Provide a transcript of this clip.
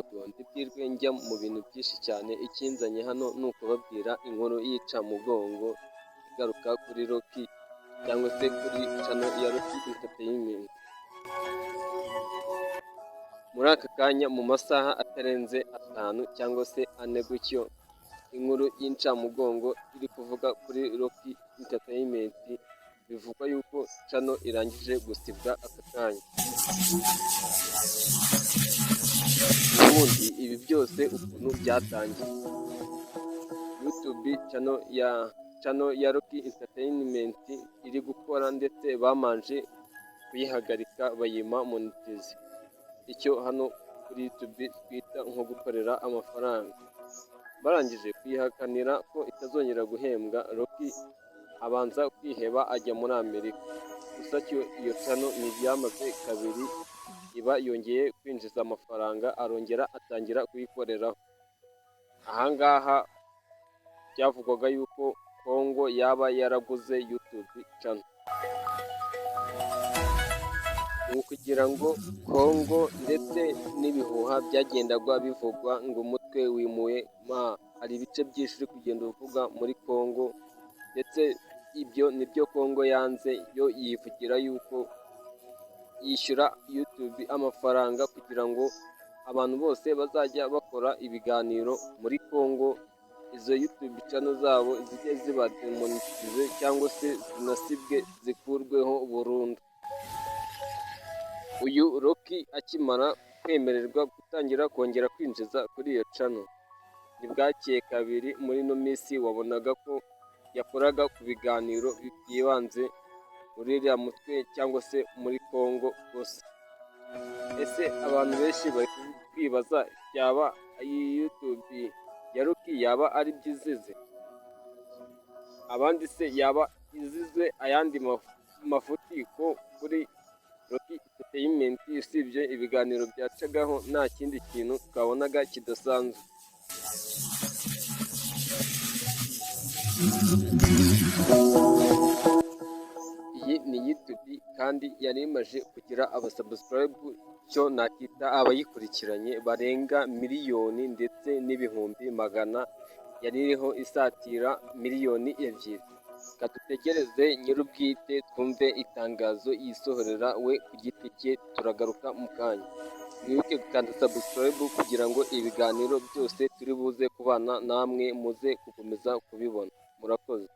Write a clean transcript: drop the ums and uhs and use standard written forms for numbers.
Ntabwo ndi bwirwe njya mu bintu byinshi cyane, ikinzanye hano ni ukubabwira inkuru y'incamugongo igaruka kuri Rocky cyangwa se kuri channel ya Rocky Entertainment. Muri aka kanya, mu masaha atarenze 5 cyangwa se 4 gutyo, inkuru y'incamugongo iri kuvuga kuri Rocky Entertainment, bivugwa yuko channel irangije gusibwa aka kanya. Ubundi ibi byose ukuntu byatangiye, YouTube channel ya Rocky Entertainment iri gukora, ndetse babanje kuyihagarika bayima monetize, icyo hano kuri YouTube twita nko gukorera amafaranga. Barangije kuyihakanira ko itazongera guhembwa, Rocky abanza kwiheba ajya muri Amerika. Gusa cyo iyo channel ntibyamaze kabiri iba yongeye kwinjiza amafaranga, arongera atangira kuyikoreraho. Ahangaha byavugwaga yuko Kongo yaba yaraguze YouTube channel. Ni ukugira ngo Kongo ndetse n'ibihuha byagendaga bivugwa ngo umutwe wimuwe ma hari ibice byinshi uri kugenda uvuga muri Kongo, ndetse ibyo nibyo Kongo yanze, yo yivugira yuko yishyura YouTube amafaranga kugira ngo abantu bose bazajya bakora ibiganiro muri Kongo, izo YouTube channel zabo zijye ziba demonetize cyangwa se zinasibwe, zikurweho burundu. Uyu Rocky akimara kwemererwa gutangira kongera kwinjiza kuri iyo channel, ntibwakeye kabiri muri ino minsi wabonaga ko yakoraga ku biganiro byibanze muri uriya mutwe cyangwa se muri Kongo gusa. Ese abantu benshi bari kwibaza, yaba iyi YouTube ya Rocky yaba ari byo izize? Abandi se yaba izize ayandi mafuti, ko kuri Rocky Entertainment usibye ibiganiro byacagaho nta kindi kintu twabonaga kidasanzwe? Iyi ni YouTube kandi yari imaze kugira aba subscribe, icyo nakita abayikurikiranye, barenga miliyoni ndetse n'ibihumbi magana, yari iriho isatira miliyoni 2. Reka dutegereze nyir'ubwite twumve itangazo yisohorera we ku giti cye, turagaruka mu kanya. Mwibuke gukanda subscribe kugira ngo ibiganiro byose turi buze kubana namwe muze gukomeza kubibona. Murakoze.